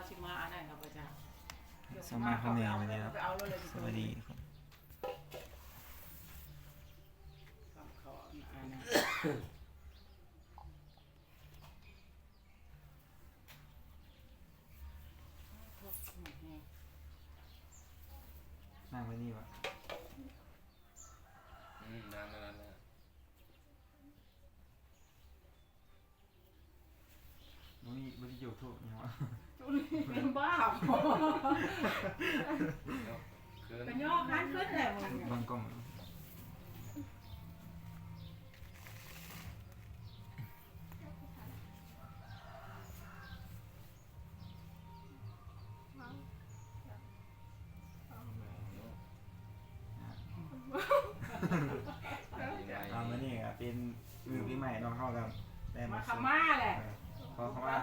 ຊິມາອັນນັ້ນກໍບໍ່ຈັກ ສະມາຄະແມ່ມາແລ້ວ ໄປເອົາໂລດເລີຍ ສະບາຍດີ ຄຳເຂົາອັນນັ້ນ ນັ່ງໄວ້ນີ້ວະ ອືມ ນັ້ນ ນັ້ນ ນັ້ນ ບໍ່ມີ ບໍ່ໄດ້ຈູດທູບຫຍັງວະ ເປັນບ້າບໍ່ ກະຍໍຄັນຂຶ້ນແຫຼະ ເບິ່ງກ້ອງ ອ່າ ມື້ນີ້ກະເປັນມື້ປີໃໝ່ເນາະ ເຮົາກະໄດ້ມາ ມາຂະມາແຫຼະ ເອີ ຂໍຂະມາ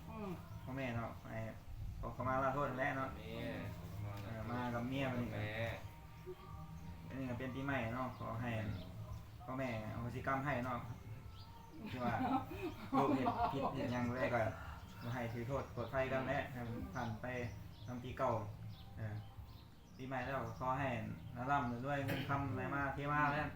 ອືມ ພໍ່ແມ່ເນາະ ໃຫ້ ຂໍຂະມາລາໂທດຫັ້ນແຫຼະເນາະ ເອີ ມາກັບເມຍມື້ນີ້ກະ ແມ່ ອັນນີ້ກະເປັນປີໃໝ່ເນາະ ຂໍໃຫ້ພໍ່ແມ່ອະໂຫສິກຳໃຫ້ເນາະ ທີ່ວ່າລູກເຮັດຜິດເຮັດຫຍັງແລ້ວກະບໍ່ໃຫ້ຖືໂທດໂທດໄພກັນແຫຼະ ໃຫ້ມັນຜ່ານໄປນຳປີເກົ່າ ເອີ ປີໃໝ່ແລ້ວກໍຂໍໃຫ້ລຳລວຍ ເງິນຄຳໄຫຼມາເທມາແລ້ວ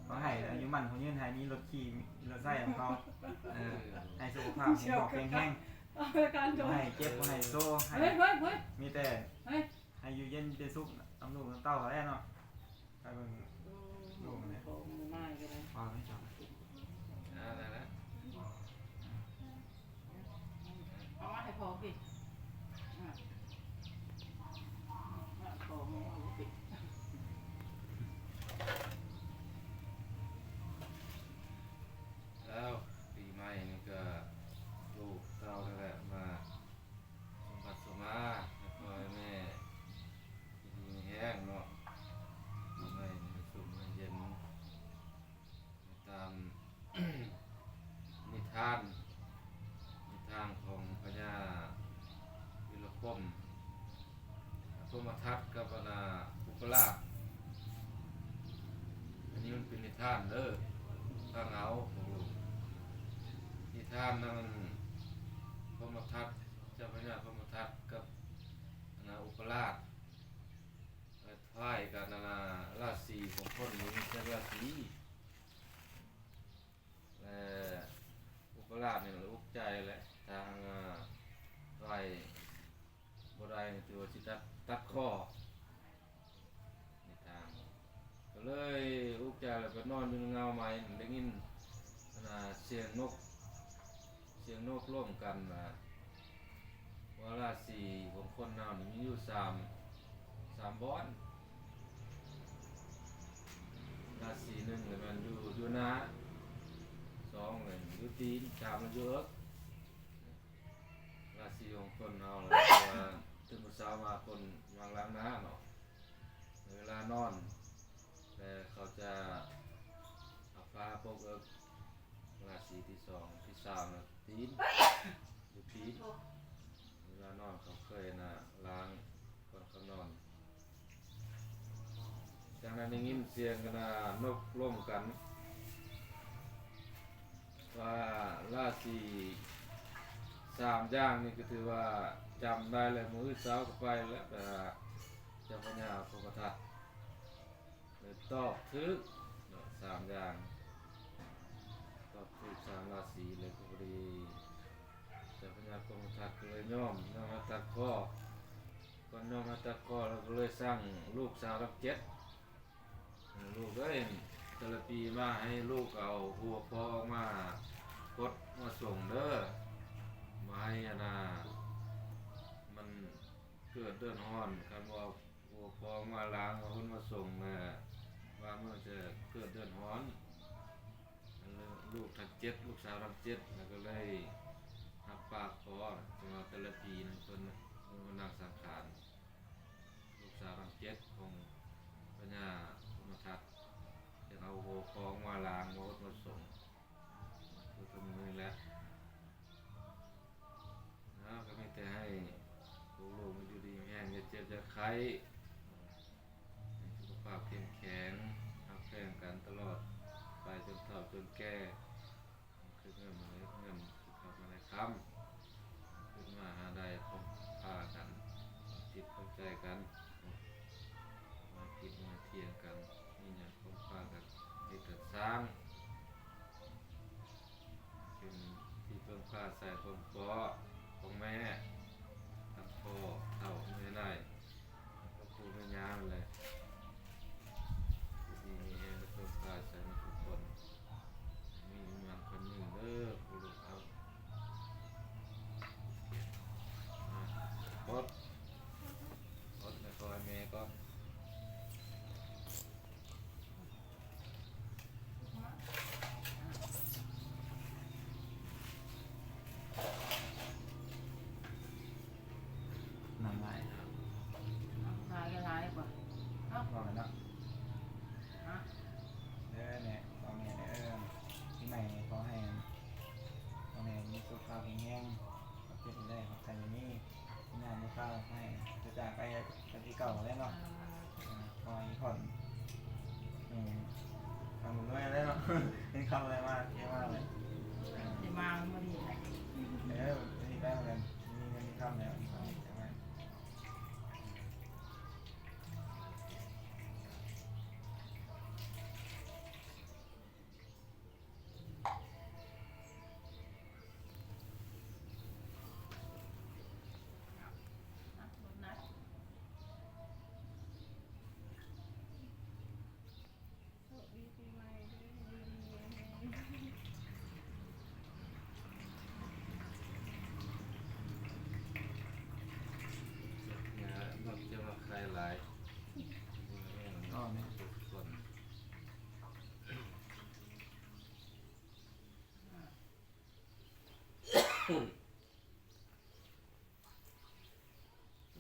ຂໍໃຫ້ອາຍຸໝັ້ນຂວັນຍືນ ໃຫ້ມີລົດຂີ່ມີລົດໃຊ້ຂອງເຂົາ ເອີ ໃຫ້ສຸຂະພາບແຂງແຮງ ບໍ່ໃຫ້ເຈັບ ບໍ່ໃຫ້ໂຊ ໃຫ້ ເຮີ້ຍ ເຮີ້ຍ ເຮີ້ຍ ມີແຕ່ ເຮີ້ຍ ໃຫ້ຢູ່ເຢັນເປັນສຸກນຳລູກນຳເຕົ້າຫັ້ນແຫຼະເນາະ ໄປເບິ່ງ ອືມ ລູກຫັ້ນແຫຼະ ພໍ່ມັນມາຢູ່ເດ້ ເອົາໄປ ອ່າ ໄດ້ແລ້ວ ເອົາມາໃຫ້ພໍ່ກິນ ອ່າ ພໍ່ມັນເອົາກິນ ແລ້ວປີໃໝ່ນີ້ກະລູກເຕົ້ານັ້ນແຫຼະມາ ສົມບັດສົມມາ ໃຫ້ພໍ່ໃຫ້ແມ່ຢູ່ດີມີແຮງເນາະ ປີໃໝ່ນີ້ໃຫ້ສຸກໃຫ້ເຢັນ ຕາມນິທານ ນິທານຂອງພະຍາວິລະຄົມ ພົມມະທັດກັບອັນນ່າອຸປະລາດ ອັນນີ້ມັນເປັນນິທານເດີ ຟັງເອົາພວກລູກ ນິທານນຳອັນພົມມະທັດ ເຈົ້າພະຍາພົມມະທັດກັບອັນນ່າອຸປະລາດ ຄ້າຍກັນອັນນ່າລາສີຂອງຄົນນີ້ມີຈັກລາສີ ແລະ ອຸປະລາດນີ້ມັນອຸກໃຈແຫຼະ ທາງ ອາ ໄຫວ້ບໍ່ໄດ້ ຖືວ່າຊິຕັດ ຕັດຄໍ ໃນທາງ ກໍເລີຍອຸກໃຈ ແລ້ວໄປນອນຢູ່ໃນເງົາໄມ້ ໄດ້ຍິນ ອັນນ່າ ສຽງນົກ ສຽງນົກລົມກັນວ່າ ວ່າລາສີຂອງຄົນເຮົານີ້ມີຢູ່ສາມ ສາມບ່ອນ ລາສີໜຶ່ງລະແມ່ນຢູ່ ຢູ່ໜ້າ ສອງລະຢູ່ຕີນ ສາມລະຢູ່ເອິກ ລາສີຂອງຄົນເຮົາລະ ແຕ່ວ່າຕື່ນເຊົ້າມາຄົນມັກລ້າງໜ້າເນາະ ເວລານອນ ແລະ ເຂົາຈະເອົາຜ້າປົກເອິກ ລາສີທີສອງ ທີສາມລະຕີນ ຢູ່ຕີນ ເວລານອນເຂົາເຄີຍນະລ້າງກ່ອນເຂົານອນ ຈັ່ງນັ້ນໄດ້ຍິນສຽງກັນນະນົກລົມກັນ ວ່າລາສີສາມຢ່າງນີ້ກໍຖືວ່າຈຳໄດ້ແລ້ວ ມື້ອື່ນເຊົ້າກໍໄປແລ້ວ ໄປຫາເຈົ້າພະຍາພົມມະທັດ ເລີຍຕອບຖືກເນາະ ສາມຢ່າງ ຕອບຖືກສາມລາສີເລີຍ ກໍພໍດີເຈົ້າພະຍາພົມມະທັດກໍເລີຍຍອມ ຍອມໃຫ້ຕັດຄໍ ກ່ອນຍອມໃຫ້ຕັດຄໍ ແລ້ວກໍເລີຍສັ່ງລູກສາວທັງເຈັດ ລູກເອີຍ ແຕ່ລະປີມາໃຫ້ລູກເອົາຫົວຄໍອອກມາຫົດມາສົງເດີ ບໍ່ໃຫ້ອັນນ່າ ມັນເກີດເດືອດຮ້ອນ ຄັນບໍ່ເອົາຫົວຄໍອອກມາລ້າງ ມາຫົດມາສົງ ແລະ ວ່າມັນຈະເກີດເດືອດຮ້ອນ ອັນເລີຍລູກທັງເຈັດ ລູກສາວທັງເຈັດ ແລ້ວກໍເລີຍຮັບປາກຂໍ ຈັ່ງວ່າແຕ່ລະປີນັ້ນເພິ່ນມານັ່ງສັງຂານ ລູກສາວທັງເຈັດຂອງພະຍາພົມມະທັດ ຈະເອົາຫົວຄໍອອກມາລ້າງ ມາຫົດມາສົງ ຄືທຸກມື້ນີ້ແຫຼະ. ເຮົາກໍມີແຕ່ໃຫ້ພວກລູກຢູ່ດີມີແຮງ ຢ່າເຈັບຢ່າໄຂ້ ໃຫ້ສຸຂະພາບເຂັ້ມແຂງ ຮັກແພງກັນຕະຫຼອດໄປຈົນເຖົ້າຈົນແກ່ ຄືເງິນເງິນ ຄືເຂົ້າມາໄດ້ຄຳ ຄືມາຫາໄດ້ຂອງພາ າງ ເປັນທີ່ເພິ່ງພາອາໄສຂອງພໍ່ ຂອງແມ່ ທັງພໍ່ເຖົ້າແມ່ໃຫຍ່ ພໍ່ປູ່ແມ່ຍ່າຫັ້ນແຫຼະ ຢູ່ດີມີແຮງ ໄດ້ເພິ່ງພາອາໄສນຳທຸກຄົນ ມີຫຍັງຄຳໜຶ່ງເດີ ຜູ້ລູກເອົາ ອາ ກົດ ກົດໃຫ້ພໍ່ໃຫ້ແມ່ກ່ອນ. ນ້ຳຫຼາຍ ນ້ຳຫຼາຍກໍຫຼາຍກວ່າເນາະ ພໍແລ້ວເນາະ ຮະ ເດີແມ່ ພໍ່ແມ່ເດີ ປີໃໝ່ນີ້ຂໍໃຫ້ພໍ່ແມ່ມີສຸຂະພາບແຂງແຮງ ຄວາມເຈັບຢ່າໄດ້ ຄວາມໄຂ້ຢ່າມີ ມີງານມີຄາວໃຫ້ຈະຈາກໄປ ໄປຄືເກົ່າແລ້ວເນາະ ເອີ ຂໍໃຫ້ຜ່ອນ ເອີ ທຳດ້ວຍແລ້ວເນາະ ເງິນຄຳໄຫຼມາເທມາເລີຍ ເອີ ຊິມາມື້ນີ້ແຫຼະ ເອີ ມື້ນີ້ໄປເໝືອນກັນ ມີເງິນມີຄຳແລ້ວ ໂຊກດີປີໃໝ່ເດີ ຢູ່ດີມີແຮງ ຢາມັກຈະວ່າໄຄຫຼາຍ ຢູ່ດີມີແຮງທຸກຄົນ.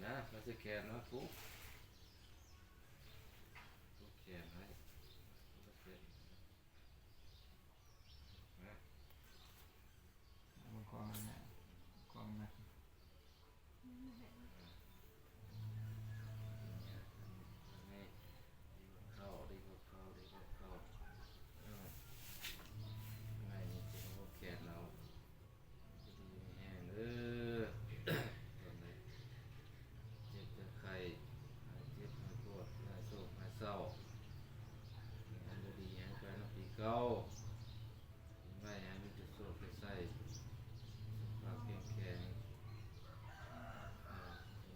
ນະ ມາຊິແຂນມາປູກ ປູກແຂນໃຫ້ ມາ ເບິ່ງຂອງຫັ້ນນະ ຂອງນັ້ນ ເຂົ້າ ດີກວ່າເຂົ້າ ດີກວ່າເຂົ້າ ເອີ ໄມ້ນີ້ເຈັບຫົວແຂນເຮົາ ຢູ່ດີມີແຮງເດີ ເຈັບຈາກໄຂ້ ຫາຍເຈັບຫາຍປວດ ຫາຍໂສກຫາຍເສົ້າ ໃຫ້ຢູ່ດີມີແຮງໄປນຳປີເກົ່າ ປີໃໝ່ໃຫ້ມີແຕ່ໂຊກແຕ່ໄຊ ສຸຂະພາບເຂັ້ມແຂງ ອາ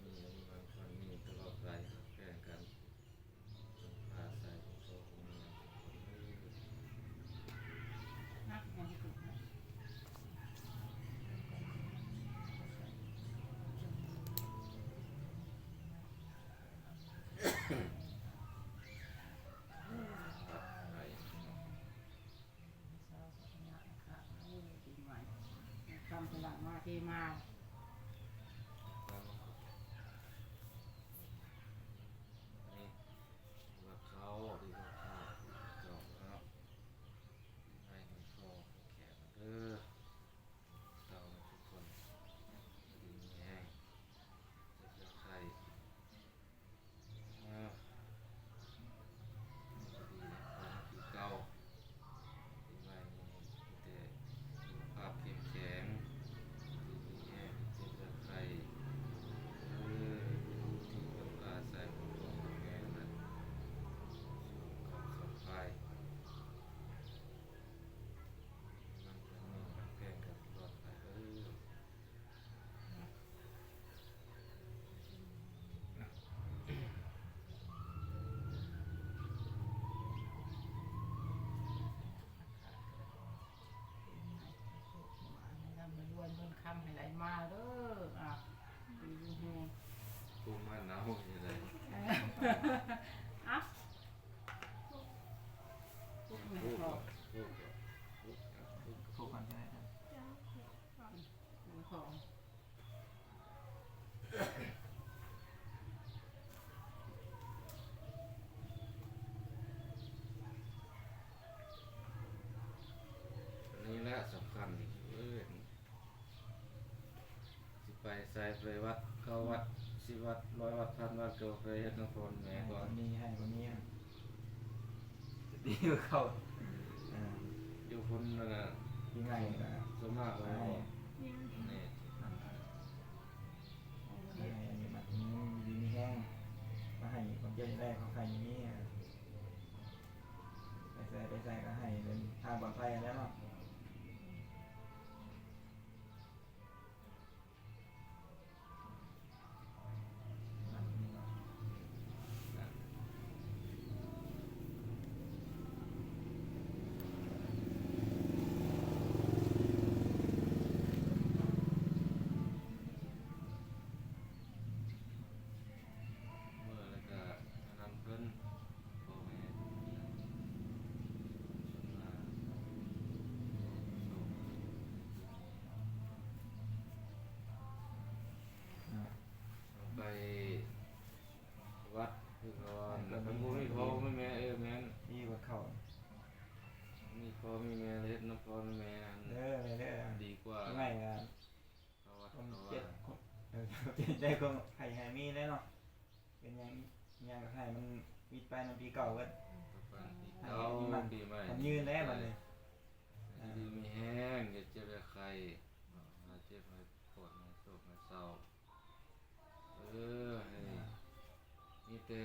ມີອາຍຸໝັ້ນຂວັນຍືນຕະຫຼອດໄປ ຮັກແພງກັນ. ຄຳພະລັງມາເທມາ ນີ້ ວ່າເຂົ້າ ດີກວ່າເຂົ້າ ເຈົ້າເນາະ ໃຫ້ມັນພໍແຂນເດີ ເຈົ້າທຸກຄົນ ຢູ່ດີມີແຮງ ເຈັບຢ່າໄຂ້ ເອີ ດີກວ່າປີເກົ່າ ປີໃໝ່ນີ້ມີແຕ່ສຸຂະພາບເຂັ້ມແຂງ ຢູ່ດີມີແຮງ ເຈັບຢ່າໄຂ້ ເອີ ທີ່ເພິ່ງພາອາໄສຂອງພໍ່ຂອງແມ່ນັ້ນ ສຸກຄຳສຳບາຍ ມັນເປັນເມືອງຮັກແພງກັນຕະຫຼອດໄປເດີ. ລຳລວຍເງິນຄຳໃຫ້ໄຫຼມາເດີ ອາ ຢູ່ດີມີແຮງ ປູກໝາກເນົ່າຢູ່ໃດ ເອີ ອາ ປູກ ປູກ ປູກ ປູກ ປູກ ປູກກ່ອນກໍໄດ້ ປູກກ່ອນ ຂອງ ອັນນີ້ແຫຼະສຳຄັນ ເອີ ຊິໄປໃສ ໄປວັດ ເກົ້າວັດ ສິບວັດ ຮ້ອຍວັດ ພັນວັດ ກໍໄປເຮັດນຳພໍ່ນຳແມ່ກ່ອນ ມີໃຫ້ບໍ່ມີ ຈະດີກວ່າເກົ່າ ເອີ ຢູ່ພຸ້ນນັ້ນນະ ປີໃໝ່ນີ້ກະ ສ່ວນມາກເຂົາໃຫ້ ນີ້ ໃຫ້ອັນນີ້ມັນ ອືມ ຢູ່ດີມີແຮງ ມາໃຫ້ຄວາມເຈັບຢ່າໄດ້ ຄວາມໄຂ້ຢ່າມີ ໄປໃສໄປໃສກະໃຫ້ ທາງປອດໄພຫັ້ນແຫຼະເນາະ. ເມື່ອແລ້ວກະອັນນັ້ນເພິ່ນ ພໍ່ແມ່ ໄປວັດຄືເກົ່າ ຄັນບໍ່ມີພໍ່ມີແມ່ ເອີ ແມ່ນ ມີວັດເຂົ້າ ມີພໍ່ມີແມ່ ເຮັດນຳພໍ່ນຳແມ່ ເອີ ແມ່ນເດີ ດີກວ່າ ໄງ ຄວາມເຈັບ ເອີ ເຈັບໃຈ ຄວາມໄຂ້ໃຫ້ມີແຫຼະເນາະ ເປັນຫຍັງ ຫຍັງກໍໃຫ້ມັນວິດໄປນຳປີເກົ່າເບິດ ໃຫ້ມີມັນ ມັນຍືນແຫຼະບັດນີ້ ຢູ່ດີມີແຮງ ຢ່າເຈັບຢ່າໄຂ້ ຫາຍເຈັບຫາຍປວດ ຫາຍໂສກຫາຍເສົ້າ ເອີ ໃຫ້ ມີແຕ່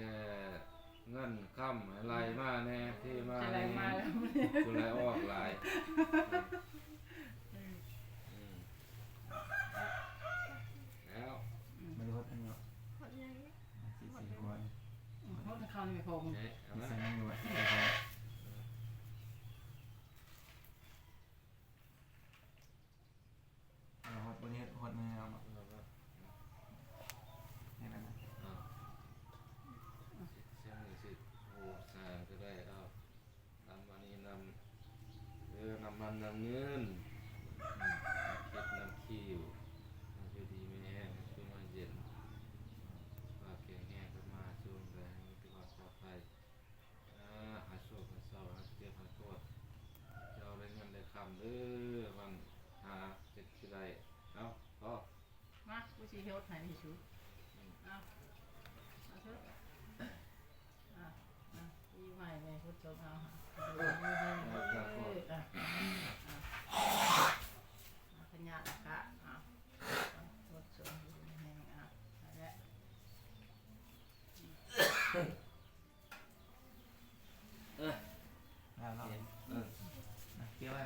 ເງິນຄຳໃຫ້ໄຫຼມາແດ່ ເທມາແດ່ ໃຫ້ໄຫຼມາແລ້ວ ຈະໄຫຼອອກຫຼາຍ ອືມ ແລ້ວ ອືມ ມັນຮອດອັນນີ້ ຮອດຫຍັງ ຊິ ຊິຮອດ ຮອດເຂົ້າໃນແມ່ໂພງ ເອີ ເອົາມາ ໃສ່ໃນນີ້ໄວ້ ເອົາຮອດ ບໍ່ໄດ້ເຮັດຮອດແນວ ເອົາມາ ເອົາມາ ໃຫ້ມັນນະ ເອົາ ຊິ ຊິ ຊິ ໂອ້ ສ້າງກໍໄດ້ ເອົາ ນຳອັນນີ້ນຳ ເອີ ນຳມັນນຳເງິນ ອືມ ນຳເຄັດນຳຄິ້ວ ໃຫ້ຢູ່ດີມີແຮງ ໃຫ້ຢູ່ມາເຢັນ ປາກແຂງແຮງກັບມາສູ່ໃດ ໃຫ້ມີແຕ່ຄວາມປອດໄພ ອາ ຫາຍໂສກຫາຍເສົ້າ ຫາຍເຈັບຫາຍປວດ ເຈົ້າໄດ້ເງິນໄດ້ຄຳເດີ ຫວັງຫາເຈັບຊິໄດ້ ເອົາ ພໍ ມາ ກູຊິເຮັດໃຫ້ທີ່ສຸດ ອືມ ເອົາ ເອົາເຖາະ ອ່າ ອ່າ ປີໃໝ່ແມ່ພຸດຊົງເອົາ ເອີ ອ່າ ອ່າ ພະຍາດນະຄະ ອ່າ ພຸດຊົງຢູ່ດີມີແຮງ ອ່າ ນັ້ນແຫຼະ ເອີ ແລ້ວເນາະ ເອີ ເກັບໄວ້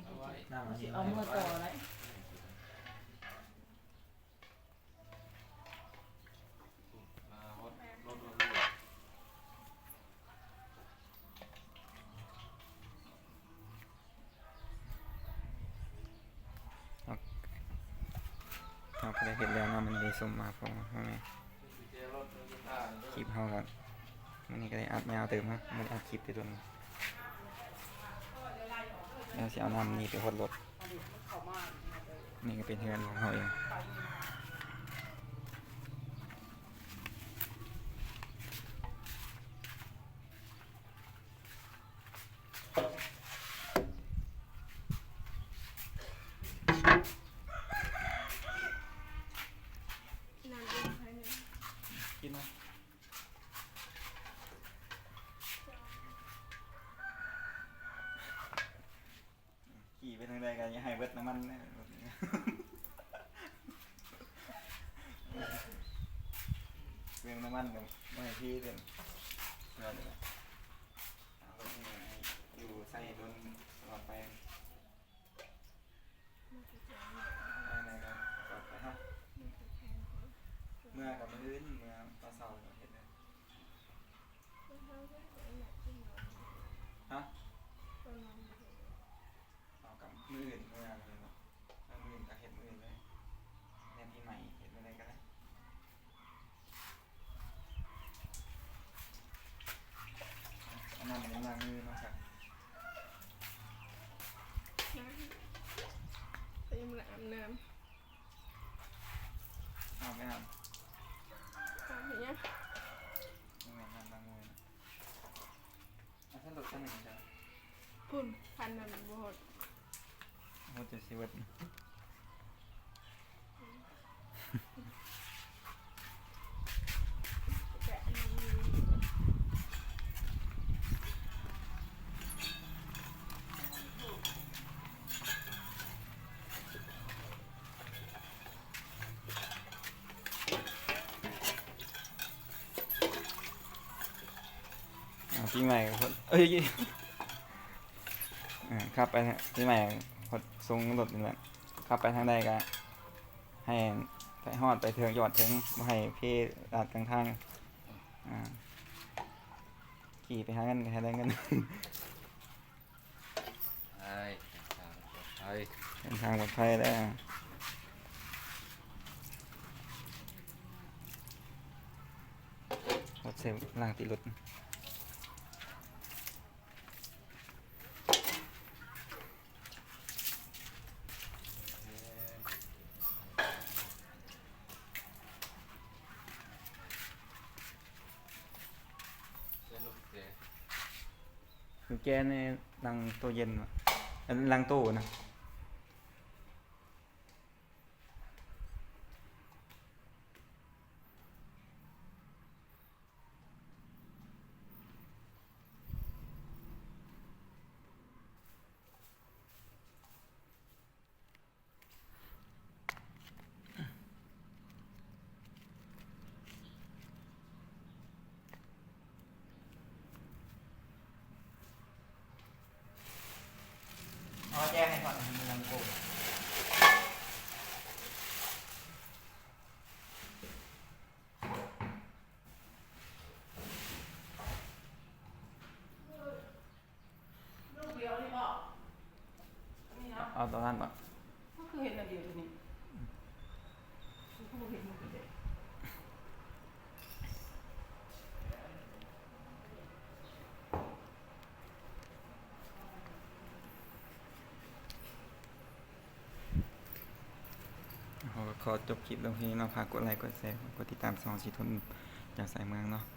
ເອົາໄວ້ ນ້ຳ ຊິເອົາເມືອຕໍ່ໄດ້ ເຮົາ ເຮົາກໍໄດ້ເຮັດແລ້ວເນາະ ມັນໄດ້ສົມມາພໍແມ່ ຄລິບເຮົາກໍ ມື້ນີ້ກໍໄດ້ອັດຍາວເຕີບເນາະ ບໍ່ໄດ້ອັດຄລິບແຕ່ດົນ ແລ້ວຊິເອົານ້ຳນີ້ໄປຫົດລົດ ນີ້ກໍເປັນເຮືອນຂອງເຮົາເອງ. ກິນນະ ຂີ່ໄປທາງໃດກໍຢ່າໃຫ້ເບິດນ້ຳມັນເດີ ເລື່ອງນ້ຳມັນກໍບໍ່ໃຫ້ຂີ່ເດ້ ເພື່ອເອົາລົດນີ້ໃຫ້ຢູ່ໃຊ້ດົນຕະຫຼອດໄປ ໄປໃດກໍປອດໄພເນາະ ເມືອກໍມື້ອື່ນ ເມືອຕອນເຊົ້າກໍເຮັດເດີ ຮະ? ເອົາກັບມື້ອື່ນ ເມື່ອມື້ເນາະ ເອີ ມື້ອື່ນກໍເຮັດມື້ອື່ນເລີຍ ແນມປີໃໝ່ເຮັດມື້ໃດກໍໄດ້ ອັນນັ້ນຍັງລ້າງມືເນາະ ໄປຍັງບໍ່ໄດ້ອາບນ້ຳ ອາບແລ້ວ ອາບເຮັດຫຍັງ? ຍັງແມ່ນນ້ຳລ້າງມື. ອ່ະ ຄັນລົດຄັນໜຶ່ງຈ້ະ ພຸ້ນ ຄັນນັ້ນບໍ່ຮອດ ຮອດຈະຊິເບິດ. ເ ປີໃໝ່ກໍຄົນ ເອີຍ ອ່າ ຂັບໄປ ປີໃໝ່ຄົນສົ່ງລົດນີ້ແຫຼະ ຂັບໄປທາງໃດກໍໃຫ້ໄປຮອດໄປເຖິງ ຍອດເຖິງ ບໍ່ໃຫ້ເພລາດກາງທາງ ອ່າ ຂີ່ໄປຫາເງິນກໍໃຫ້ໄດ້ເງິນ. ໄປ ເດີນທາງປອດໄພ ເດີນທາງປອດໄພເດີ ລົດເຊຟ ລ້າງຕີລົດ. ກຸນແຈໃນຫຼັງໂຕເຢັນວະ ຫຼັງໂຕນະ. ເອົາແຈໃຫ້ກ່ອນ ໃຫ້ມັນລຳໂພງ. ເອົາຕອນນັ້ນເນາະ ມັນຄືເຮັດອັນດຽວໂຕນີ້ ຄືບໍ່ເຫັນມັນກໍໄດ້. ເຮົາກໍຂໍຈົບຄລິບລົງທີ່ນີ້ເນາະ ຝາກກົດໄລ ກົດແຊ ກົດຕິດຕາມຊ່ອງສີທຸນຈາກສາຍເມືອງເນາະ.